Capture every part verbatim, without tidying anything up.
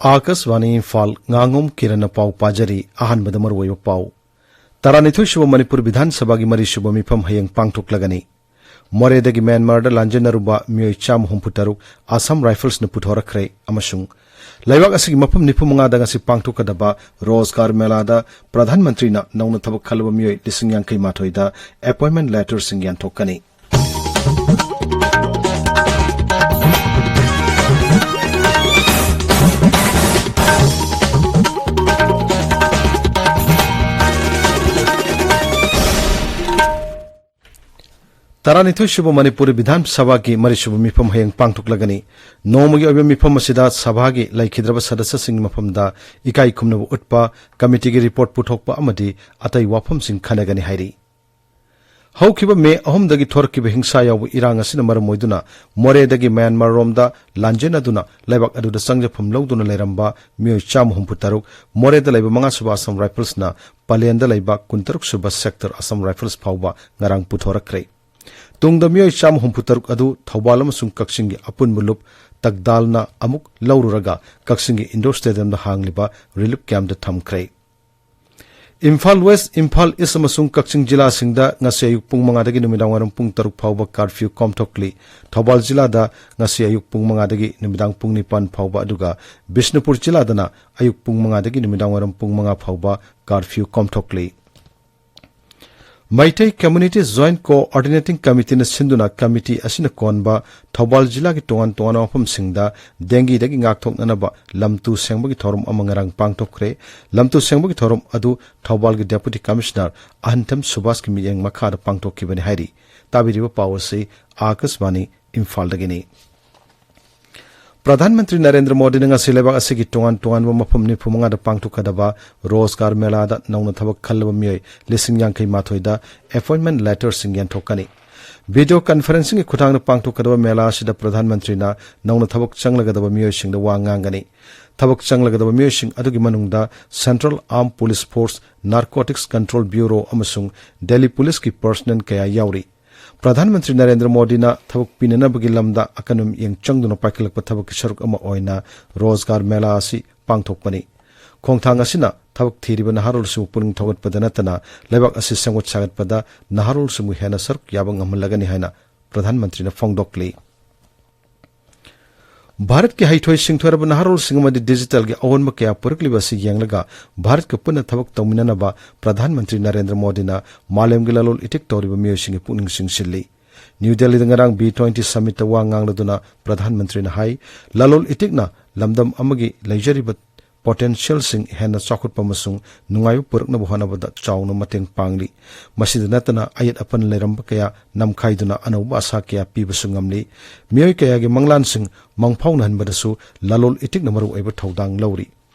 ꯑꯥꯀꯥꯁꯕꯥꯅꯤ ꯏꯝꯐꯥꯜ, ꯉꯥꯉꯣꯝ ꯀꯤꯔꯟꯅ ꯄꯥꯎ ꯄꯥꯖꯔꯤ꯫ ꯑꯍꯥꯟꯕꯗ ꯃꯔꯨꯑꯣꯏꯕ ꯄꯥꯎ꯫ ꯇꯔꯥꯅꯤꯊꯣꯏ ꯁꯨꯕ ꯃꯅꯤꯄꯨꯔ ꯕꯤꯙꯥꯟ ꯁꯚꯥꯒꯤ ꯃꯔꯤ ꯁꯨꯕ ꯃꯤꯐꯝ ꯍꯌꯦꯡ ꯄꯥꯡꯊꯣꯛꯂꯒꯅꯤ꯫ ꯃꯣꯔꯦꯗꯒꯤ ꯃ꯭ꯌꯥꯟꯃꯥꯔꯗ ꯂꯥꯟꯖꯦꯟꯅꯔꯨꯕ ꯃꯤꯑꯣꯏ ꯆꯥꯝꯃ ꯍꯨꯝꯐꯨ ꯇꯔꯨꯛ ꯑꯁꯥꯝ ꯔꯥꯏꯐꯜꯁꯅ ꯄꯨꯊꯣꯔꯛꯈ꯭ꯔꯦ ꯑꯃꯁꯨꯡ ꯂꯩꯕꯥꯛ ꯑꯁꯤꯒꯤ ꯃꯐꯝ ꯅꯤꯐꯨ ꯃꯉꯥꯗ ꯉꯁꯤ ꯄꯥꯡꯊꯣꯛꯀꯗꯕ ꯔꯣꯖꯒꯥꯔ ꯃꯦꯂꯥꯗ ꯄ꯭ꯔꯙꯥꯟ ꯃꯟꯇ꯭ꯔꯤꯅ ꯅꯧꯅ ꯊꯕꯛ ꯈꯜꯂꯕ ꯃꯤꯑꯣꯏ ꯂꯤꯁꯤꯡ ꯌꯥꯡꯈꯩ ꯃꯥꯊꯣꯏꯗ ꯑꯦꯄꯣꯏꯟꯃꯦꯟ ꯂꯦꯇꯔꯁꯤꯡ ꯌꯦꯟꯊꯣꯛꯀꯅꯤ꯫ ꯇꯔꯥꯅꯤꯊꯣꯏ ꯁꯨꯕ ꯃꯅꯤꯄꯨꯔ ꯕꯤꯙꯥꯟ ꯁꯚꯥꯒꯤ ꯃꯔꯤꯁꯨꯕ ꯃꯤꯐꯝ ꯍꯌꯦꯡ ꯄꯥꯡꯊꯣꯛꯂꯒꯅꯤ꯫ ꯅꯣꯡꯃꯒꯤ ꯑꯣꯏꯕ ꯃꯤꯐꯝ ꯑꯁꯤꯗ ꯁꯚꯥꯒꯤ ꯂꯩꯈꯤꯗ꯭ꯔꯕ ꯁꯗꯁ꯭ꯌꯁꯤꯡꯒꯤ ꯃꯐꯝꯗ ꯏꯀꯥꯏ ꯈꯨꯝꯅꯕ ꯎꯠꯄ, ꯀꯃꯤꯇꯤꯒꯤ ꯔꯤꯄꯣꯔꯠ ꯄꯨꯊꯣꯛꯄ ꯑꯃꯗꯤ ꯑꯇꯩ ꯋꯥꯐꯝꯁꯤꯡ ꯈꯟꯅꯒꯅꯤ ꯍꯥꯏꯔꯤ꯫ ꯍꯧꯈꯤꯕ ꯃꯦ ꯑꯍꯨꯝꯗꯒꯤ ꯊꯣꯔꯛꯈꯤꯕ ꯍꯤꯡꯁꯥ ꯌꯥꯎꯕ ꯏꯔꯥꯡ ꯑꯁꯤꯅ ꯃꯔꯝ ꯑꯣꯏꯗꯨꯅ ꯃꯣꯔꯦꯗꯒꯤ ꯃ꯭ꯌꯥꯟꯃꯥꯔ ꯔꯣꯝꯗ ꯂꯥꯟꯖꯦꯟꯅꯗꯨꯅ ꯂꯩꯕꯥꯛ ꯑꯗꯨꯗ ꯆꯪꯖꯐꯝ ꯂꯧꯗꯨꯅ ꯂꯩꯔꯝꯕ ꯃꯤꯑꯣꯏ ꯆꯥꯝꯃ ꯍꯨꯝꯐꯨ ꯇꯔꯨꯛ ꯃꯣꯔꯦꯗ ꯂꯩꯕ ꯃꯉꯥ ꯁꯨꯕ ꯑꯁꯥꯝ ꯔꯥꯏꯐꯜꯁꯅ ꯄꯂꯦꯟꯗ ꯂꯩꯕ ꯀꯨꯟꯇꯔꯨꯛ ꯁꯨꯕ ꯁꯦꯛꯇꯔ ꯑꯁꯥꯝ ꯔꯥꯏꯐꯜꯁ ꯐꯥꯎꯕ ꯉꯔꯥꯡ ꯄꯨꯊꯣꯔꯛꯈ꯭ꯔꯦ꯫ ꯇꯨꯡꯗ ꯃꯤꯑꯣꯏ ꯆꯥꯝꯃ ꯍꯨꯝꯐꯨ ꯇꯔꯨꯛ ꯑꯗꯨ ꯊꯧꯕꯥꯜ ꯑꯃꯁꯨꯡ ꯀꯛꯆꯤꯡꯒꯤ ꯑꯄꯨꯟꯕ ꯂꯨꯞ ꯇꯛꯗꯥꯜꯅ ꯑꯃꯨꯛ ꯂꯧꯔꯨꯔꯒ ꯀꯛꯆꯤꯡꯒꯤ ꯏꯟꯗꯣꯔ ꯁ꯭ꯇꯦꯗꯤꯌꯝꯗ ꯍꯥꯡꯂꯤꯕ ꯔꯤꯂꯤꯐ ꯀꯦꯝꯞꯇ ꯊꯝꯈ꯭ꯔꯦ꯫ ꯏꯝꯐꯥꯜ ꯋꯦꯁ, ꯏꯝꯐꯥꯜ ꯏꯁ ꯑꯃꯁꯨꯡ ꯀꯛꯆꯤꯡ ꯖꯤꯂꯥꯁꯤꯡꯗ ꯉꯁꯤ ꯑꯌꯨꯛ ꯄꯨꯡ ꯃꯉꯥꯗꯒꯤ ꯅꯨꯃꯤꯗꯥꯡ ꯋꯥꯏꯔꯝ ꯄꯨꯡ ꯇꯔꯨꯛ ꯐꯥꯎꯕ ꯀꯥꯔꯐ꯭ꯌꯨ ꯀꯣꯝꯊꯣꯛꯂꯤ꯫ ꯊꯧꯕꯥꯜ ꯖꯤꯂꯥꯗ ꯉꯁꯤ ꯑꯌꯨꯛ ꯄꯨꯡ ꯃꯉꯥꯗꯒꯤ ꯅꯨꯃꯤꯗꯥꯡ ꯄꯨꯡ ꯅꯤꯄꯥꯟ ꯐꯥꯎꯕ, ꯑꯗꯨꯒ ꯕꯤꯁꯅꯨꯄꯨꯔ ꯖꯤꯂꯥꯗꯅ ꯑꯌꯨꯛ ꯄꯨꯡ ꯃꯉꯥꯗꯒꯤ ꯅꯨꯃꯤꯗꯥꯡ ꯋꯥꯏꯔꯝ ꯄꯨꯡ ꯃꯉꯥ ꯐꯥꯎꯕ ꯀꯥꯔꯐ꯭ꯌꯨ ꯀꯣꯝꯊꯣꯛꯂꯤ꯫ ꯃꯩꯇꯩ ꯀꯝꯃ꯭ꯌꯨꯅꯤꯇꯤ ꯖꯣꯏꯟꯠ ꯀꯣꯑꯣꯔꯗꯤꯅꯦꯇꯤꯡ ꯀꯃꯤꯇꯤꯅ ꯁꯤꯟꯗꯨꯅ ꯀꯃꯤꯇꯤ ꯑꯁꯤꯅ ꯀꯣꯟꯕ ꯊꯧꯕꯥꯜ ꯖꯤꯂꯥꯒꯤ ꯇꯣꯉꯥꯟ ꯇꯣꯉꯥꯟꯕ ꯃꯐꯝꯁꯤꯡꯗ ꯗꯦꯡꯒꯤꯗꯒꯤ ꯉꯥꯛꯊꯣꯛꯅꯅꯕ ꯂꯝꯇꯨ ꯁꯦꯡꯕꯒꯤ ꯊꯧꯔꯝ ꯑꯃ ꯉꯔꯥꯡ ꯄꯥꯡꯊꯣꯛꯈ꯭ꯔꯦ꯫ ꯂꯝꯇꯨ ꯁꯦꯡꯕꯒꯤ ꯊꯧꯔꯝ ꯑꯗꯨ ꯊꯧꯕꯥꯜꯒꯤ ꯗꯦꯄꯨꯇꯤ ꯀꯃꯤꯁꯅꯔ ꯑꯍꯟꯊꯝ ꯁꯨꯕꯥꯁꯀꯤ ꯃꯤꯠꯌꯦꯡ ꯃꯈꯥꯗ ꯄꯥꯡꯊꯣꯛꯈꯤꯕꯅꯤ ꯍꯥꯏꯔꯤ꯫ ꯇꯥꯕꯤꯔꯤꯕ ꯄꯥꯎ ꯑꯁꯤ ꯑꯥꯀꯥꯁꯕꯥꯅꯤ ꯏꯝꯐꯥꯜꯗꯒꯤꯅꯤ꯫ ꯄ꯭ꯔꯙꯥꯟ ꯃꯟꯇ꯭ꯔꯤ ꯅꯔꯦꯟꯗ꯭ꯔ ꯃꯣꯗꯤꯅ ꯉꯁꯤ ꯂꯩꯕꯥꯛ ꯑꯁꯤꯒꯤ ꯇꯣꯉꯥꯟ ꯇꯣꯉꯥꯟꯕ ꯃꯐꯝ ꯅꯤꯐꯨ ꯃꯉꯥꯗ ꯄꯥꯡꯊꯣꯛꯀꯗꯕ ꯔꯣꯖꯒꯥꯔ ꯃꯦꯂꯥꯗ ꯅꯧꯅ ꯊꯕꯛ ꯈꯜꯂꯕ ꯃꯤꯑꯣꯏ ꯂꯤꯁꯤꯡ ꯌꯥꯡꯈꯩ ꯃꯥꯊꯣꯏꯗ ꯑꯦꯄꯣꯏꯟꯃꯦꯟ ꯂꯦꯇꯔꯁꯤꯡ ꯌꯦꯟꯊꯣꯛꯀꯅꯤ꯫ ꯚꯤꯗꯤꯑꯣ ꯀꯟꯐꯔꯦꯟꯁꯤꯡꯒꯤ ꯈꯨꯠꯊꯥꯡꯗ ꯄꯥꯡꯊꯣꯛꯀꯗꯕ ꯃꯦꯂꯥ ꯑꯁꯤꯗ ꯄ꯭ꯔꯙꯥꯟ ꯃꯟꯇ꯭ꯔꯤꯅ ꯅꯧꯅ ꯊꯕꯛ ꯆꯪꯂꯒꯗꯕ ꯃꯤꯑꯣꯏꯁꯤꯡꯗ ꯋꯥ ꯉꯥꯡꯒꯅꯤ꯫ ꯊꯕꯛ ꯆꯪꯂꯒꯗꯕ ꯃꯤꯑꯣꯏꯁꯤꯡ ꯑꯗꯨꯒꯤ ꯃꯅꯨꯡꯗ central armed police force, narcotics control bureau ꯑꯃꯁꯨꯡ ꯗꯦꯜꯂꯤ ꯄꯨꯂꯤꯁꯀꯤ ꯄꯔꯁꯅꯦꯜ ꯀꯌꯥ ꯌꯥꯎꯔꯤ꯫ ꯄ꯭ꯔꯙꯥꯟ ꯃꯟꯇ꯭ꯔꯤ ꯅꯔꯦꯟꯗ꯭ꯔ ꯃꯣꯗꯤꯅ ꯊꯕꯛ ꯄꯤꯅꯅꯕꯒꯤ ꯂꯝꯗ ꯑꯀꯟꯕ ꯃꯤꯠꯌꯦꯡ ꯆꯪꯗꯨꯅ ꯄꯥꯏꯈꯠꯂꯛꯄ ꯊꯕꯛꯀꯤ ꯁꯔꯨꯛ ꯑꯃ ꯑꯣꯏꯅ ꯔꯣꯖꯒꯥꯔ ꯃꯦꯂꯥ ꯑꯁꯤ ꯄꯥꯡꯊꯣꯛꯄꯅꯤ꯫ ꯈꯣꯡꯊꯥꯡ ꯑꯁꯤꯅ ꯊꯕꯛ ꯊꯤꯔꯤꯕ ꯅꯍꯥꯔꯣꯜꯁꯤꯡꯕꯨ ꯄꯨꯛꯅꯤꯡ ꯊꯧꯒꯠꯄꯗ ꯅꯠꯇꯅ ꯂꯩꯕꯥꯛ ꯑꯁꯤ ꯁꯦꯝꯒꯠ ꯁꯥꯒꯠꯄꯗ ꯅꯍꯥꯔꯣꯜꯁꯤꯡꯕꯨ ꯍꯦꯟꯅ ꯁꯔꯨꯛ ꯌꯥꯕ ꯉꯝꯍꯜꯂꯒꯅꯤ ꯍꯥꯏꯅ ꯄ꯭ꯔꯙꯥꯟ ꯃꯟꯇ꯭ꯔꯤꯅ ꯐꯣꯡꯗꯣꯛꯂꯤ꯫ ꯚꯥꯔꯠꯀꯤ ꯍꯩꯊꯣꯏ ꯁꯤꯡꯊꯣꯏꯔꯕ ꯅꯍꯥꯔꯣꯜꯁꯤꯡ ꯑꯃꯗꯤ ꯗꯤꯖꯤꯇꯦꯜꯒꯤ ꯑꯑꯣꯟꯕ ꯀꯌꯥ ꯄꯨꯔꯛꯂꯤꯕ ꯑꯁꯤ ꯌꯦꯡꯂꯒ ꯚꯥꯔꯠꯀ ꯄꯨꯟꯅ ꯊꯕꯛ ꯇꯧꯃꯤꯟꯅꯅꯕ ꯄ꯭ꯔꯙꯥꯟ ꯃꯟꯇ꯭ꯔꯤ ꯅꯔꯦꯟꯗ꯭ꯔ ꯃꯣꯗꯤꯅ ꯃꯥꯂꯦꯝꯒꯤ ꯂꯂꯣꯟ ꯏꯇꯤꯛ ꯇꯧꯔꯤꯕ ꯃꯤꯑꯣꯏꯁꯤꯡꯒꯤ ꯄꯨꯛꯅꯤꯡ ꯆꯤꯡꯁꯤꯜꯂꯤ꯫ ꯅ꯭ꯌꯨ ꯗꯦꯜꯂꯤꯗ ꯉꯔꯥꯡ ꯕꯤ ꯇ꯭ꯋꯦꯟꯇꯤ ꯁꯃꯤꯠꯇ ꯋꯥ ꯉꯥꯡꯂꯗꯨꯅ ꯄ꯭ꯔꯙꯥꯟ ꯃꯟꯇ꯭ꯔꯤꯅ ꯍꯥꯏ, ꯂꯂꯣꯟ ꯏꯇꯤꯛꯅ ꯂꯝꯗꯝ ꯑꯃꯒꯤ ꯂꯩꯖꯔꯤꯕ ꯄꯣꯇꯦꯟꯁꯤꯌꯦꯜꯁꯤꯡ ꯍꯦꯟꯅ ꯆꯥꯎꯈꯠꯄ ꯑꯃꯁꯨꯡ ꯅꯨꯡꯉꯥꯏꯕ ꯄꯨꯔꯛꯅꯕ ꯍꯣꯠꯅꯕꯗ ꯆꯥꯎꯅ ꯃꯇꯦꯡ ꯄꯥꯡꯂꯤ꯫ ꯃꯁꯤꯗ ꯅꯠꯇꯅ ꯑꯌꯦꯠ ꯑꯄꯟ ꯂꯩꯔꯝꯕ ꯀꯌꯥ ꯅꯝꯈꯥꯏꯗꯨꯅ ꯑꯅꯧꯕ ꯑꯥꯁꯥ ꯀꯌꯥ ꯄꯤꯕꯁꯨ ꯉꯝꯂꯤ꯫ ꯃꯤꯑꯣꯏ ꯀꯌꯥꯒꯤ ꯃꯪꯂꯥꯟꯁꯤꯡ ꯃꯪꯐꯥꯎꯅꯍꯟꯕꯗꯁꯨ ꯂꯂꯣꯟ ꯏꯇꯤꯛꯅ ꯃꯔꯨꯑꯣꯏꯕ ꯊꯧꯗꯥꯡ ꯂꯧꯔꯤ꯫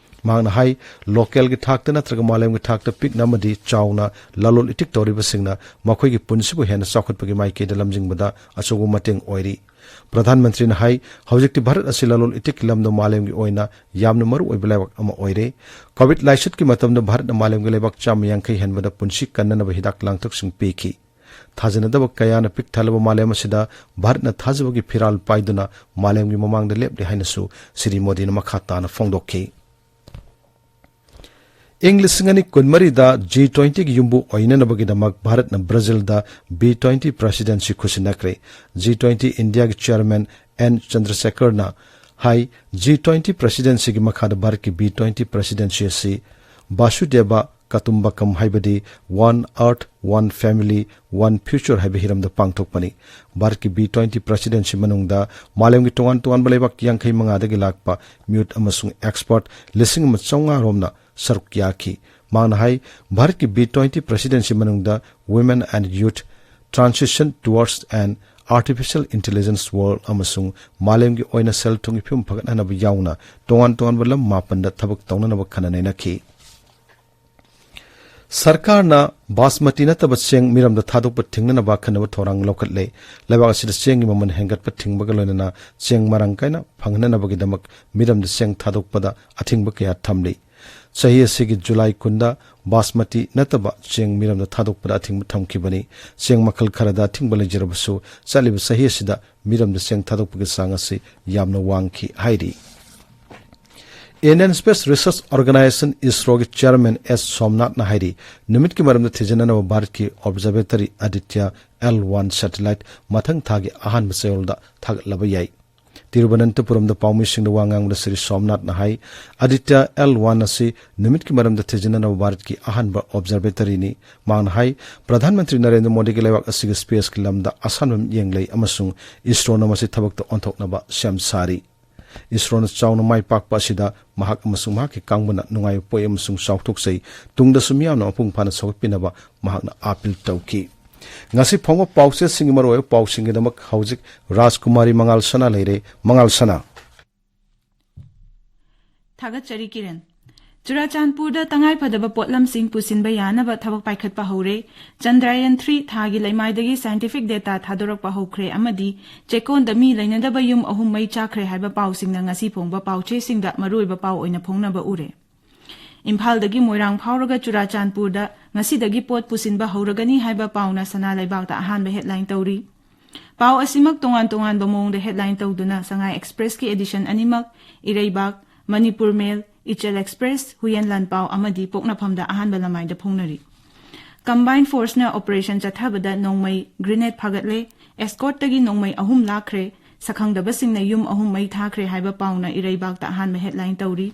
ꯃꯍꯥꯛꯅ ꯍꯥꯏ, ꯂꯣꯀꯦꯜꯒꯤ ꯊꯥꯛꯇ ꯅꯠꯇ꯭ꯔꯒ ꯃꯥꯂꯦꯝꯒꯤ ꯊꯥꯛꯇ ꯄꯤꯛꯅ ꯑꯃꯗꯤ ꯆꯥꯎꯅ ꯂꯂꯣꯟ ꯏꯇꯤꯛ ꯇꯧꯔꯤꯕꯁꯤꯡꯅ ꯃꯈꯣꯏꯒꯤ ꯄꯨꯟꯁꯤꯕꯨ ꯍꯦꯟꯅ ꯆꯥꯎꯈꯠꯄꯒꯤ ꯃꯥꯏꯀꯩꯗ ꯂꯝꯖꯤꯡꯕꯗ ꯑꯆꯧꯕ ꯃꯇꯦꯡ ꯑꯣꯏꯔꯤ꯫ ꯄ꯭ꯔꯙꯥꯟ ꯃꯟꯇ꯭ꯔꯤꯅ ꯍꯥꯏ, ꯍꯧꯖꯤꯛꯇꯤ ꯚꯥꯔꯠ ꯑꯁꯤ ꯂꯂꯣꯟ ꯏꯇꯤꯛꯀꯤ ꯂꯝꯗ ꯃꯥꯂꯦꯝꯒꯤ ꯑꯣꯏꯅ ꯌꯥꯝꯅ ꯃꯔꯨꯑꯣꯏꯕ ꯂꯩꯕꯥꯛ ꯑꯃ ꯑꯣꯏꯔꯦ꯫ ꯀꯣꯚꯤꯗ ꯂꯥꯏꯆꯠꯀꯤ ꯃꯇꯝꯗ ꯚꯥꯔꯠꯅ ꯃꯥꯂꯦꯝꯒꯤ ꯂꯩꯕꯥꯛ ꯆꯥꯝꯃ ꯌꯥꯡꯈꯩ ꯍꯦꯟꯕꯗ ꯄꯨꯟꯁꯤ ꯀꯟꯅꯅꯕ ꯍꯤꯗꯥꯛ ꯂꯥꯡꯊꯛꯁꯤꯡ ꯄꯤꯈꯤ꯫ ꯊꯥꯖꯅꯗꯕ ꯀꯌꯥꯅ ꯄꯤꯛ ꯊꯜꯂꯕ ꯃꯥꯂꯦꯝ ꯑꯁꯤꯗ ꯚꯥꯔꯠꯅ ꯊꯥꯖꯕꯒꯤ ꯐꯤꯔꯥꯜ ꯄꯥꯏꯗꯨꯅ ꯃꯥꯂꯦꯝꯒꯤ ꯃꯃꯥꯡꯗ ꯂꯦꯞꯂꯤ ꯍꯥꯏꯅꯁꯨ ꯁ꯭ꯔꯤ ꯃꯣꯗꯤꯅ ꯃꯈꯥ ꯇꯥꯅ ꯐꯣꯡꯗꯣꯛꯈꯤ꯫ ꯏꯪ ꯂꯤꯁꯤꯡ ꯑꯅꯤ ꯀꯨꯟꯃꯔꯤꯗ ꯖꯤ ꯇ꯭ꯋꯦꯟꯇꯤꯒꯤ ꯌꯨꯝꯕꯨ ꯑꯣꯏꯅꯅꯕꯒꯤꯗꯃꯛ ꯚꯥꯔꯠꯅ ꯕ꯭ꯔꯥꯖꯤꯜꯗ ꯕꯤ ꯇ꯭ꯋꯦꯟꯇꯤ ꯄ꯭ꯔꯦꯁꯤꯗꯦꯟꯁꯤ ꯈꯨꯠꯁꯤꯟꯅꯈ꯭ꯔꯦ꯫ ꯖꯤ ꯇ꯭ꯋꯦꯟꯇꯤ ꯏꯟꯗꯤꯌꯥꯒꯤ ꯆꯦꯌꯔꯃꯦꯟ ꯑꯦꯟ ꯆꯟꯗ꯭ꯔꯁꯦꯀꯔꯅ ꯍꯥꯏ, ꯖꯤ ꯇ꯭ꯋꯦꯟꯇꯤ ꯄ꯭ꯔꯦꯁꯤꯗꯦꯟꯁꯤꯒꯤ ꯃꯈꯥꯗ ꯚꯥꯔꯠꯀꯤ ꯕꯤ ꯇ꯭ꯋꯦꯟꯇꯤ ꯄ꯭ꯔꯦꯁꯤꯗꯦꯟꯁꯤ ꯑꯁꯤ ꯕꯥꯁꯨꯗꯦꯕ ꯀꯇꯨꯝꯕꯀꯝ ꯍꯥꯏꯕꯗꯤ One Earth, One Family, One Future ꯍꯥꯏꯕ ꯍꯤꯔꯝꯗ ꯄꯥꯡꯊꯣꯛꯄꯅꯤ꯫ ꯚꯥꯔꯠꯀꯤ ꯕꯤ ꯇ꯭ꯋꯦꯟꯇꯤ ꯄ꯭ꯔꯦꯁꯤꯗꯦꯟꯁꯤ ꯃꯅꯨꯡꯗ ꯃꯥꯂꯦꯝꯒꯤ ꯇꯣꯉꯥꯟ ꯇꯣꯉꯥꯟꯕ ꯂꯩꯕꯥꯛ ꯌꯥꯡꯈꯩ ꯃꯉꯥꯗꯒꯤ ꯂꯥꯛꯄ ꯃꯤꯍꯨꯠ ꯑꯃꯁꯨꯡ ꯑꯦꯛꯁꯄꯔꯠ ꯂꯤꯁꯤꯡ ꯑꯃ ꯆꯥꯝꯃꯉꯥ ꯔꯣꯝꯅ ꯁꯔꯨꯛ ꯌꯥꯈꯤ꯫ ꯃꯍꯥꯛꯅ ꯍꯥꯏ, ꯚꯥꯔꯠꯀꯤ ꯕꯤ ꯇ꯭ꯋꯦꯟꯇꯤ ꯄ꯭ꯔꯦꯁꯤꯗꯦꯟꯁꯤ ꯃꯅꯨꯡꯗ Women and Youth, Transition Towards an Artificial Intelligence World ꯑꯃꯁꯨꯡ ꯃꯥꯂꯦꯝꯒꯤ ꯑꯣꯏꯅ ꯁꯦꯜ ꯊꯨꯝꯒꯤ ꯐꯤꯕꯝ ꯐꯒꯠꯍꯟꯅꯕ ꯌꯥꯎꯅ ꯇꯣꯉꯥꯟ ꯇꯣꯉꯥꯟꯕ ꯂꯝ ꯃꯥꯄꯟꯗ ꯊꯕꯛ ꯇꯧꯅꯅꯕ ꯈꯟꯅ ꯅꯩꯅꯈꯤ꯫ ꯁꯔꯀꯥꯔꯅ ꯕꯥꯁꯃꯇꯤ ꯅꯠꯇꯕ ꯆꯦꯡ ꯃꯤꯔꯝꯗ ꯊꯥꯗꯣꯛꯄ ꯊꯤꯡꯅꯅꯕ ꯑꯈꯟꯅꯕ ꯊꯧꯔꯥꯡ ꯂꯧꯈꯠꯂꯦ꯫ ꯂꯩꯕꯥꯛ ꯑꯁꯤꯗ ꯆꯦꯡꯒꯤ ꯃꯃꯜ ꯍꯦꯟꯒꯠꯄ ꯊꯤꯡꯕꯒ ꯂꯣꯏꯅꯅ ꯆꯦꯡ ꯃꯔꯥꯡ ꯀꯥꯏꯅ ꯐꯪꯍꯟꯅꯅꯕꯒꯤꯗꯃꯛ ꯃꯤꯔꯝꯗ ꯆꯦꯡ ꯊꯥꯗꯣꯛꯄꯗ ꯑꯊꯤꯡꯕ ꯀꯌꯥ ꯊꯝꯂꯤ꯫ ꯆꯍꯤ ꯑꯁꯤꯒꯤ ꯖꯨꯂꯥꯏ ꯀꯨꯟꯗ ꯕꯥꯁꯃꯇꯤ ꯅꯠꯇꯕ ꯆꯦꯡ ꯃꯤꯔꯝꯗ ꯊꯥꯗꯣꯛꯄꯗ ꯑꯊꯤꯡꯕ ꯊꯝꯈꯤꯕꯅꯤ꯫ ꯆꯦꯡ ꯃꯈꯜ ꯈꯔꯗ ꯑꯊꯤꯡꯕ ꯂꯩꯖꯔꯕꯁꯨ, ꯆꯠꯂꯤꯕ ꯆꯍꯤ ꯑꯁꯤꯗ ꯃꯤꯔꯝꯗ ꯆꯦꯡ ꯊꯥꯗꯣꯛꯄꯒꯤ ꯆꯥꯡ ꯑꯁꯤ ꯌꯥꯝꯅ ꯋꯥꯡꯈꯤ ꯍꯥꯏꯔꯤ꯫ Indian Space Research Organisation, ꯏꯁꯔꯣꯒꯤ ꯆꯤꯌꯔꯃꯦꯟ ꯑꯦꯁ ꯁꯣꯝꯅꯥꯊꯅ ꯍꯥꯏꯔꯤ, ꯅꯨꯃꯤꯠꯀꯤ ꯃꯔꯝꯗ ꯊꯤꯖꯤꯟꯅꯅꯕ ꯚꯥꯔꯠꯀꯤ observatory Aditya L one satellite ꯃꯊꯪ ꯊꯥꯒꯤ ꯑꯍꯥꯟꯕ ꯆꯌꯣꯜꯗ ꯊꯥꯒꯠꯂꯕ ꯌꯥꯏ꯫ ꯇꯤꯔꯨꯕꯅꯟꯇꯄꯨꯔꯝꯗ ꯄꯥꯎꯃꯤꯁꯤꯡꯗ ꯋꯥ ꯉꯥꯡꯕꯗ ꯁ꯭ꯔꯤ ꯁꯣꯝꯅꯥꯊꯅ ꯍꯥꯏ, ꯑꯥꯗꯤꯇ꯭ꯌ ꯑꯦꯜ ꯋꯥꯟ ꯑꯁꯤ ꯅꯨꯃꯤꯠꯀꯤ ꯃꯔꯝꯗ ꯊꯤꯖꯤꯟꯅꯅꯕ ꯚꯥꯔꯠꯀꯤ ꯑꯍꯥꯟꯕ ꯑꯣꯕꯖꯔꯕꯦꯇꯔꯤꯅꯤ꯫ ꯃꯍꯥꯛꯅ ꯍꯥꯏ, ꯄ꯭ꯔꯙꯥꯟ ꯃꯟꯇ꯭ꯔꯤ ꯅꯔꯦꯟꯗ꯭ꯔ ꯃꯣꯗꯤꯒꯤ ꯂꯩꯕꯥꯛ ꯑꯁꯤꯒꯤ ꯁ꯭ꯄꯦꯁꯀꯤ ꯂꯝꯗ ꯑꯁꯥꯟꯕ ꯃꯤꯠꯌꯦꯡ ꯂꯩ ꯑꯃꯁꯨꯡ ꯏꯁꯔꯣꯅ ꯃꯁꯤ ꯊꯕꯛꯇ ꯑꯣꯟꯊꯣꯛꯅꯕ ꯁꯦꯝ ꯁꯥꯔꯤ꯫ ꯏꯁꯔꯣꯅ ꯆꯥꯎꯅ ꯃꯥꯏ ꯄꯥꯛꯄ ꯑꯁꯤꯗ ꯃꯍꯥꯛ ꯑꯃꯁꯨꯡ ꯃꯍꯥꯛꯀꯤ ꯀꯥꯡꯕꯨꯅ ꯅꯨꯡꯉꯥꯏꯕ ꯄꯣꯛꯏ ꯑꯃꯁꯨꯡ ꯆꯥꯎꯊꯣꯛꯆꯩ꯫ ꯇꯨꯡꯗꯁꯨ ꯃꯤꯌꯥꯝꯅ ꯃꯄꯨꯡ ꯐꯥꯅ ꯁꯧꯒꯠꯄꯤꯅꯕ ꯃꯍꯥꯛꯅ ꯑꯥꯄꯤꯜ ꯇꯧꯈꯤ꯫ ꯉꯁꯤ ꯐꯣꯡꯕ ꯄꯥꯎꯆꯦꯁꯤꯡꯒꯤ ꯃꯔꯨꯑꯣꯏꯕ ꯄꯥꯎꯁꯤꯡꯒꯤꯗꯃꯛ ꯍꯧꯖꯤꯛ ꯔꯥꯖꯀꯨꯃꯥꯔꯤ ꯃꯉꯥꯜ ꯁꯅꯥ ꯂꯩꯔꯦ꯫ ꯃꯉꯥꯜ ꯁꯅꯥ꯫ ꯊꯥꯒꯠꯆꯔꯤ ꯀꯤꯔꯟ꯫ ꯆꯨꯔꯥꯆꯥꯟꯄꯨꯔꯗ ꯇꯉꯥꯏꯐꯗꯕ ꯄꯣꯠꯂꯝꯁꯤꯡ ꯄꯨꯁꯤꯟꯕ ꯌꯥꯅꯕ ꯊꯕꯛ ꯄꯥꯏꯈꯠꯄ ꯍꯧꯔꯦ꯫ ꯆꯟꯗ꯭ꯔꯌꯥꯟ ꯊ꯭ꯔꯤ ꯊꯥꯒꯤ ꯂꯩꯃꯥꯏꯗꯒꯤ ꯁꯥꯏꯟꯇꯤꯐꯤꯛ ꯗꯦꯇꯥ ꯊꯥꯗꯣꯔꯛꯄ ꯍꯧꯈ꯭ꯔꯦ ꯑꯃꯗꯤ ꯆꯦꯛꯀꯣꯟꯗ ꯃꯤ ꯂꯩꯅꯗꯕ ꯌꯨꯝ ꯑꯍꯨꯝ ꯃꯩ ꯆꯥꯛꯈ꯭ꯔꯦ ꯍꯥꯏꯕ ꯄꯥꯎꯁꯤꯡꯅ ꯉꯁꯤ ꯐꯣꯡꯕ ꯄꯥꯎꯆꯦꯁꯤꯡꯗ ꯃꯔꯨꯑꯣꯏꯕ ꯄꯥꯎ ꯑꯣꯏꯅ ꯐꯣꯡꯅꯕ ꯎꯔꯦ꯫ ꯏꯝꯐꯥꯜꯗꯒꯤ ꯃꯣꯏꯔꯥꯡ ꯐꯥꯎꯔꯒ ꯆꯨꯔꯥꯆꯥꯟꯄꯨꯔꯗ ꯉꯁꯤꯗꯒꯤ ꯄꯣꯠ ꯄꯨꯁꯤꯟꯕ ꯍꯧꯔꯒꯅꯤ ꯍꯥꯏꯕ ꯄꯥꯎꯅ ꯁꯅꯥ ꯂꯩꯕꯥꯛꯇ ꯑꯍꯥꯟꯕ ꯍꯦꯗꯂꯥꯏꯟ ꯇꯧꯔꯤ꯫ ꯄꯥꯎ ꯑꯁꯤꯃꯛ ꯇꯣꯉꯥꯟ ꯇꯣꯉꯥꯟꯕ ꯃꯑꯣꯡꯗ ꯍꯦꯗꯂꯥꯏꯟ ꯇꯧꯗꯨꯅ ꯁꯉꯥꯏ ꯑꯦꯛꯁꯄ꯭ꯔꯦꯁꯀꯤ ꯑꯦꯗꯤꯁꯟ ꯑꯅꯤꯃꯛ, ꯏꯔꯩꯕꯥꯛ, ꯃꯅꯤꯄꯨꯔ ꯃꯦꯜ, ꯏꯆꯦꯜ ꯑꯦꯛꯁꯄ꯭ꯔꯦꯁ, ꯍꯨꯌꯦꯟ ꯂꯥꯟꯄꯥꯎ ꯑꯃꯗꯤ ꯄꯣꯛꯅꯐꯝꯗ ꯑꯍꯥꯟꯕ ꯂꯃꯥꯏꯗ ꯐꯣꯡꯅꯔꯤ꯫ ꯀꯝꯕꯥꯏꯟ ꯐꯣꯔꯁꯅ ꯑꯣꯄꯔꯦꯁꯟ ꯆꯠꯊꯕꯗ ꯅꯣꯡꯃꯩ ꯒ꯭ꯔꯤꯅꯦꯗ ꯐꯥꯒꯠꯂꯦ, ꯑꯦꯁꯀꯣꯔꯠꯇꯒꯤ ꯅꯣꯡꯃꯩ ꯑꯍꯨꯝ ꯂꯥꯛꯈ꯭ꯔꯦ, ꯁꯛꯈꯪꯗꯕꯁꯤꯡꯅ ꯌꯨꯝ ꯑꯍꯨꯝ ꯃꯩ ꯊꯥꯈ꯭ꯔꯦ ꯍꯥꯏꯕ ꯄꯥꯎꯅ ꯏꯔꯩꯕꯥꯛꯇ ꯑꯍꯥꯟꯕ ꯍꯦꯗꯂꯥꯏꯟ ꯇꯧꯔꯤ꯫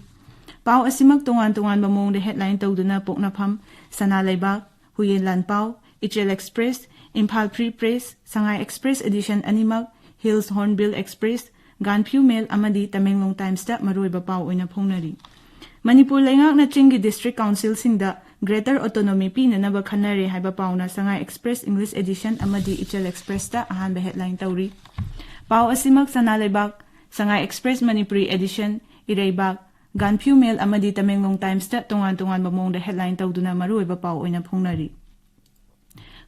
ꯄꯥꯎ ꯑꯁꯤꯃꯛ ꯇꯣꯉꯥꯟ ꯇꯣꯉꯥꯟꯕ ꯃꯑꯣꯡꯗ ꯍꯦꯗꯂꯥꯏꯟ ꯇꯧꯗꯨꯅ ꯄꯣꯛꯅꯐꯝ, ꯁꯅꯥ ꯂꯩꯕꯥꯛ, ꯍꯨꯌꯦꯟ ꯂꯥꯟꯄꯥꯎ, ꯏꯆꯦꯜ ꯑꯦꯛꯁꯄ꯭ꯔꯦꯁ, ꯏꯝꯐꯥꯜ ꯐ꯭ꯔꯤ ꯄ꯭ꯔꯦꯁ, ꯁꯉꯥꯏ ꯑꯦꯛꯁꯄ꯭ꯔꯦꯁ ꯑꯦꯗꯤꯁꯟ ꯑꯅꯤꯃꯛ, ꯍꯤꯜꯁ ꯍꯣꯔꯟꯕꯤꯜ ꯑꯦꯛꯁꯄ꯭ꯔꯦꯁ, ꯒꯥꯟꯐ꯭ꯌꯨ ꯃꯦꯜ ꯑꯃꯗꯤ ꯇꯃꯦꯡꯂꯣꯡ ꯇꯥꯏꯝꯁꯇ ꯃꯔꯨꯑꯣꯏꯕ ꯄꯥꯎ ꯑꯣꯏꯅ ꯐꯣꯡꯅꯔꯤ꯫ ꯃꯅꯤꯄꯨꯔ ꯂꯩꯉꯥꯛꯅ ꯆꯤꯡꯒꯤ ꯗꯤꯁꯇ꯭ꯔꯤꯛ ꯀꯥꯎꯟꯁꯤꯜꯁꯤꯡꯗ ꯒ꯭ꯔꯦꯇꯔ ꯑꯣꯇꯣꯅꯣꯃꯤ ꯄꯤꯅꯅꯕ ꯈꯟꯅꯔꯦ ꯍꯥꯏꯕ ꯄꯥꯎꯅ ꯁꯉꯥꯏ ꯑꯦꯛꯁꯄ꯭ꯔꯦꯁ ꯏꯪꯂꯤꯁ ꯑꯦꯗꯤꯁꯟ ꯑꯃꯗꯤ ꯏꯆꯦꯜ ꯑꯦꯛꯁꯄ꯭ꯔꯦꯁꯇ ꯑꯍꯥꯟꯕ ꯍꯦꯗꯂꯥꯏꯟ ꯇꯧꯔꯤ꯫ ꯄꯥꯎ ꯑꯁꯤꯃꯛ ꯁꯅꯥ ꯂꯩꯕꯥꯛ, ꯁꯉꯥꯏ ꯑꯦꯛꯁꯄ꯭ꯔꯦꯁ ꯃꯅꯤꯄꯨꯔꯤ ꯑꯦꯗꯤꯁꯟ, ꯏꯔꯩꯕꯥꯛ, ꯒꯥꯟꯐ꯭ꯌꯨ ꯃꯦꯜ ꯑꯃꯗꯤ ꯇꯃꯦꯡꯂꯣꯡ ꯇꯥꯏꯝꯁꯇ ꯇꯣꯉꯥꯟ ꯇꯣꯉꯥꯟꯕ ꯃꯑꯣꯡꯗ ꯍꯦꯗꯂꯥꯏꯟ ꯇꯧꯗꯨꯅ ꯃꯔꯨꯑꯣꯏꯕ ꯄꯥꯎ ꯑꯣꯏꯅ ꯐꯣꯡꯅꯔꯤ꯫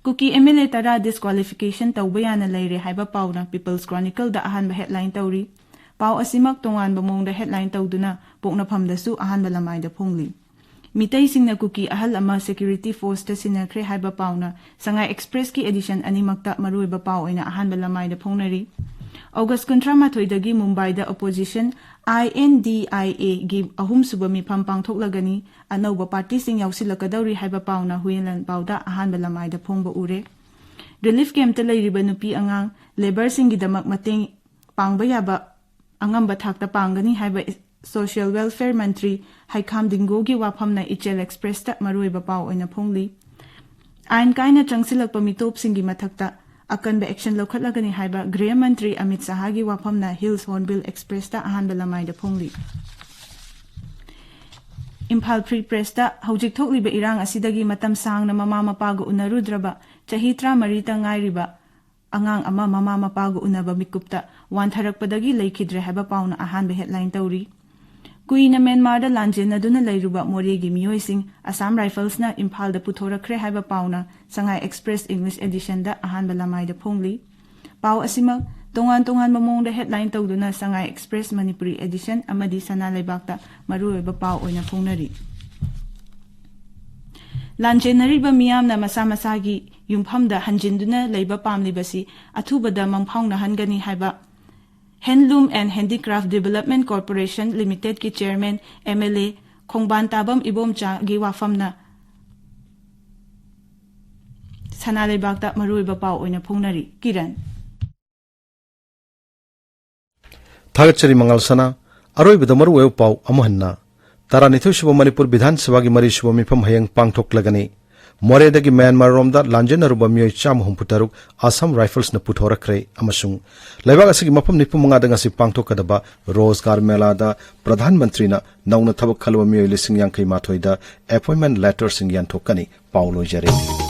ꯀꯨꯀꯤ ꯑꯦꯝ ꯑꯦꯜ ꯑꯦ ꯇꯔꯥ ꯗꯤꯁꯀ꯭ꯋꯥꯂꯤꯐꯤꯀꯦꯁꯟ ꯇꯧꯕ ꯌꯥꯅ ꯂꯩꯔꯦ ꯍꯥꯏꯕ ꯄꯥꯎꯅ ꯄꯤꯄꯜꯁ ꯀ꯭ꯔꯣꯅꯤꯀꯜꯗ ꯑꯍꯥꯟꯕ ꯍꯦꯗꯂꯥꯏꯟ ꯇꯧꯔꯤ꯫ ꯄꯥꯎ ꯑꯁꯤꯃꯛ ꯇꯣꯉꯥꯟꯕ ꯃꯑꯣꯡꯗ ꯍꯦꯗꯂꯥꯏꯟ ꯇꯧꯗꯨꯅ ꯄꯣꯛꯅꯐꯝꯗꯁꯨ ꯑꯍꯥꯟꯕ ꯂꯃꯥꯏꯗ ꯐꯣꯡꯂꯤ꯫ ꯃꯤꯇꯩꯁꯤꯡꯅ ꯀꯨꯀꯤ ꯑꯍꯜ ꯑꯃ ꯁꯦꯀ꯭ꯌꯨꯔꯤꯇꯤ ꯐꯣꯔꯁꯇ ꯁꯤꯟꯅꯈ꯭ꯔꯦ ꯍꯥꯏꯕ ꯄꯥꯎꯅ ꯁꯉꯥꯏ ꯑꯦꯛꯁꯄ꯭ꯔꯦꯁꯀꯤ ꯑꯦꯗꯤꯁꯟ ꯑꯅꯤꯃꯛꯇ ꯃꯔꯨꯑꯣꯏꯕ ꯄꯥꯎ ꯑꯣꯏꯅ ꯑꯍꯥꯟꯕ ꯂꯃꯥꯏꯗ ꯐꯣꯡꯅꯔꯤ꯫ ꯑꯣꯒꯁ ꯀꯨꯟꯊ꯭ꯔꯥꯃꯥꯊꯣꯏꯗꯒꯤ ꯃꯨꯝꯕꯥꯏꯗ ꯑꯣꯄꯣꯖꯤꯁꯟ INDIAꯒꯤ ꯑꯍꯨꯝꯁꯨꯕ ꯃꯤꯐꯝ ꯄꯥꯡꯊꯣꯛꯂꯒꯅꯤ, ꯑꯅꯧꯕ ꯄꯥꯔꯇꯤꯁꯤꯡ ꯌꯥꯎꯁꯤꯜꯂꯛꯀꯗꯧꯔꯤ ꯍꯥꯏꯕ ꯄꯥꯎꯅ ꯍꯨꯌꯦꯟ ꯂꯥꯟꯄꯥꯎꯗ ꯑꯍꯥꯟꯕ ꯂꯃꯥꯏꯗ ꯐꯣꯡꯕ ꯎꯔꯦ꯫ ꯔꯤꯂꯤꯐ ꯀꯦꯝꯞꯇ ꯂꯩꯔꯤꯕ ꯅꯨꯄꯤ ꯑꯉꯥꯡ, ꯂꯦꯕꯔꯁꯤꯡꯒꯤꯗꯃꯛ ꯃꯇꯦꯡ ꯄꯥꯡꯕ ꯌꯥꯕ ꯑꯉꯝꯕ ꯊꯥꯛꯇ ꯄꯥꯡꯒꯅꯤ ꯍꯥꯏꯕ ꯁꯣꯁꯤꯌꯦꯜ ꯋꯦꯜꯐꯦꯌꯔ ꯃꯟꯇ꯭ꯔꯤ ꯍꯩꯈꯥꯝ ꯗꯤꯡꯒꯣꯒꯤ ꯋꯥꯐꯝꯅ ꯏꯆꯦꯜ ꯑꯦꯛꯁꯄ꯭ꯔꯦꯁꯇ ꯃꯔꯨꯑꯣꯏꯕ ꯄꯥꯎ ꯑꯣꯏꯅ ꯐꯣꯡꯂꯤ꯫ ꯑꯥꯏꯟ ꯀꯥꯏꯅ ꯆꯪꯁꯤꯜꯂꯛꯄ ꯃꯤꯇꯣꯞꯁꯤꯡꯒꯤ ꯃꯊꯛꯇ ꯑꯀꯟꯕ ꯑꯦꯛꯁꯟ ꯂꯧꯈꯠꯂꯒꯅꯤ ꯍꯥꯏꯕ ꯒ꯭ꯔꯦꯍ ꯃꯟꯇ꯭ꯔꯤ ꯑꯃꯤꯠ ꯁꯍꯥꯒꯤ ꯋꯥꯐꯝꯅ ꯍꯤꯜꯁ ꯍꯣꯔꯟꯕꯤꯜ ꯑꯦꯛꯁꯄ꯭ꯔꯦꯁꯇ ꯑꯍꯥꯟꯕ ꯂꯃꯥꯏꯗ ꯐꯣꯡꯂꯤ꯫ ꯏꯝꯐꯥꯜ ꯐ꯭ꯔꯤ ꯄ꯭ꯔꯦꯁꯇ ꯍꯧꯖꯤꯛ ꯊꯣꯛꯂꯤꯕ ꯏꯔꯥꯡ ꯑꯁꯤꯗꯒꯤ ꯃꯇꯝ ꯁꯥꯡꯅ ꯃꯃꯥ ꯃꯄꯥꯒ ꯎꯅꯔꯨꯗ꯭ꯔꯕ ꯆꯍꯤ ꯇꯔꯥꯃꯔꯤꯇ ꯉꯥꯏꯔꯤꯕ ꯑꯉꯥꯡ ꯑꯃ ꯃꯃꯥ ꯃꯄꯥꯒ ꯎꯅꯕ ꯃꯤꯀꯨꯞꯇ ꯋꯥꯟꯊꯔꯛꯄꯗꯒꯤ ꯂꯩꯈꯤꯗ꯭ꯔꯦ ꯍꯥꯏꯕ ꯄꯥꯎꯅ ꯑꯍꯥꯟꯕ ꯍꯦꯗꯂꯥꯏꯟ ꯇꯧꯔꯤ꯫ ꯀꯨꯏꯅ ꯃ꯭ꯌꯥꯟꯃꯥꯔꯗ ꯂꯥꯟꯖꯦꯟꯅꯗꯨꯅ ꯂꯩꯔꯨꯕ ꯃꯣꯔꯦꯒꯤ ꯃꯤꯑꯣꯏꯁꯤꯡ ꯑꯁꯥꯝ ꯔꯥꯏꯐꯜꯁꯅ ꯏꯝꯐꯥꯜꯗ ꯄꯨꯊꯣꯔꯛꯈ꯭ꯔꯦ ꯍꯥꯏꯕ ꯄꯥꯎꯅ ꯁꯉꯥꯏ ꯑꯦꯛꯁꯄ꯭ꯔꯦꯁ ꯏꯪꯂꯤꯁ ꯑꯦꯗꯤꯁꯟꯗ ꯑꯍꯥꯟꯕ ꯂꯃꯥꯏꯗ ꯐꯣꯡꯂꯤ꯫ ꯄꯥꯎ ꯑꯁꯤꯃꯛ ꯇꯣꯉꯥꯟ ꯇꯣꯉꯥꯟꯕ ꯃꯑꯣꯡꯗ ꯍꯦꯗꯂꯥꯏꯟ ꯇꯧꯗꯨꯅ ꯁꯉꯥꯏ ꯑꯦꯛꯁꯄ꯭ꯔꯦꯁ ꯃꯅꯤꯄꯨꯔꯤ ꯑꯦꯗꯤꯁꯟ ꯑꯃꯗꯤ ꯁꯅꯥ ꯂꯩꯕꯥꯛꯇ ꯃꯔꯨꯑꯣꯏꯕ ꯄꯥꯎ ꯑꯣꯏꯅ ꯐꯣꯡꯅꯔꯤ꯫ ꯂꯥꯟꯖꯦꯟꯅꯔꯤꯕ ꯃꯤꯌꯥꯝꯅ ꯃꯁꯥ ꯃꯁꯥꯒꯤ ꯌꯨꯝꯐꯝꯗ ꯍꯟꯖꯤꯟꯗꯨꯅ ꯂꯩꯕ ꯄꯥꯝꯂꯤꯕꯁꯤ ꯑꯊꯨꯕꯗ ꯃꯪꯐꯥꯎꯅꯍꯟꯒꯅꯤ ꯍꯥꯏꯕ Handloom and Handicraft Development Corporation Limitedꯀꯤ ꯆꯦꯌꯔꯃꯦꯟ MLA ꯈꯣꯡꯕꯥꯟ ꯇꯥꯕꯝ ꯏꯕꯣꯝꯆꯥꯒꯤ ꯋꯥꯐꯝꯅ ꯁꯅꯥ ꯂꯩꯕꯥꯛꯇ ꯃꯔꯨꯑꯣꯏꯕ ꯄꯥꯎ ꯑꯣꯏꯅ ꯐꯣꯡꯅꯔꯤ꯫ ꯀꯤꯔꯟ꯫ ꯊꯥꯒꯠꯆꯔꯤ ꯃꯉꯥꯜ ꯁꯅꯥ꯫ ꯑꯔꯣꯏꯕꯗ ꯃꯔꯨꯑꯣꯏꯕ ꯄꯥꯎ ꯑꯃꯨꯛ ꯍꯟꯅ꯫ ꯇꯔꯥꯅꯤꯊꯣꯏ ꯁꯨꯕ ꯃꯅꯤꯄꯨꯔ ꯕꯤꯙꯥꯟ ꯁꯚꯥꯒꯤ ꯃꯔꯤ ꯁꯨꯕ ꯃꯤꯐꯝ ꯍꯌꯦꯡ ꯄꯥꯡꯊꯣꯛꯂꯒꯅꯤ꯫ ꯃꯣꯔꯦꯗꯒꯤ ꯃ꯭ꯌꯥꯟꯃꯥꯔ ꯔꯣꯝꯗ ꯂꯥꯟꯖꯦꯟꯅꯔꯨꯕ ꯃꯤꯑꯣꯏ ꯆꯥꯝꯃ ꯍꯨꯝꯐꯨ ꯇꯔꯨꯛ ꯑꯁꯥꯝ ꯔꯥꯏꯐꯜꯁꯅ ꯄꯨꯊꯣꯔꯛꯈ꯭ꯔꯦ ꯑꯃꯁꯨꯡ ꯂꯩꯕꯥꯛ ꯑꯁꯤꯒꯤ ꯃꯐꯝ ꯅꯤꯐꯨ ꯃꯉꯥꯗ ꯉꯁꯤ ꯄꯥꯡꯊꯣꯛꯀꯗꯕ ꯔꯣꯖꯒꯥꯔ ꯃꯦꯂꯥꯗ ꯄ꯭ꯔꯙꯥꯟ ꯃꯟꯇ꯭ꯔꯤꯅ ꯅꯧꯅ ꯊꯕꯛ ꯈꯜꯂꯕ ꯃꯤꯑꯣꯏ ꯂꯤꯁꯤꯡ ꯌꯥꯡꯈꯩ ꯃꯥꯊꯣꯏꯗ ꯑꯦꯄꯣꯏꯟꯃꯦꯟꯠ ꯂꯦꯇꯔꯁꯤꯡ ꯌꯦꯟꯊꯣꯛꯀꯅꯤ꯫ ꯄꯥꯎ ꯂꯣꯏꯖꯔꯦ꯫